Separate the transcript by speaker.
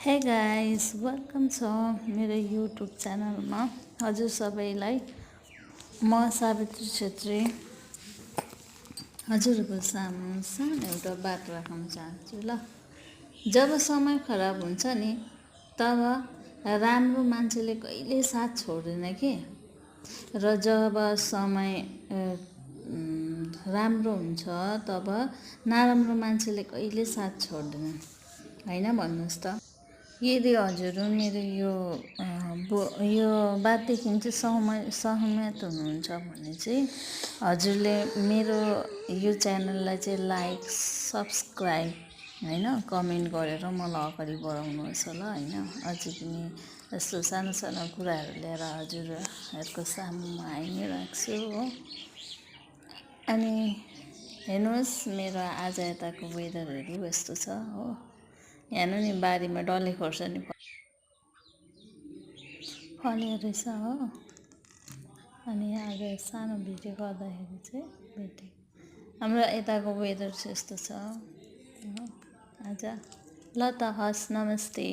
Speaker 1: Hey guys welcome छ मेरो YouTube च्यानलमा हजुर सबैलाई म सावित्री छेत्री हजुरको सामु सानो एउटा बात राख्न चाहन्छु ल। जब समय खराब हुन्छ नि तब राम्रो मान्छेले कहिले साथ छोड्दैन के। र जब समय राम्रो हुन्छ तब नराम्रो मान्छेले कहिले साथ छोड्दैन हैन भन्नुस् त। यदि हजुर मेरो यो बातदेखि चाहिँ सहमत हुनुहुन्छ भने चाहिँ हजुरले मेरो यो च्यानललाई चाहिँ लाइक सब्सक्राइब हैन कमेन्ट गरेर मलाई अगाडि बढाउनुहोस् होला हैन। अझै पनि यस्तो सानो सानो कुराहरू लिएर हजुरहरूको सामुमा आइ नै राख्छु हो। अनि हेर्नुहोस् मेरो आज यताको वेदरहरू यस्तो छ हो। यहाँ नि बारीमा डल्ले खोर्सानी फल्यो रहेछ हो। अनि आज सानो भिडियो गर्दाखेरि चाहिँ भेटेँ। हाम्रो यताको वेदर चाहिँ यस्तो छ आज। ल त हस् नमस्ते।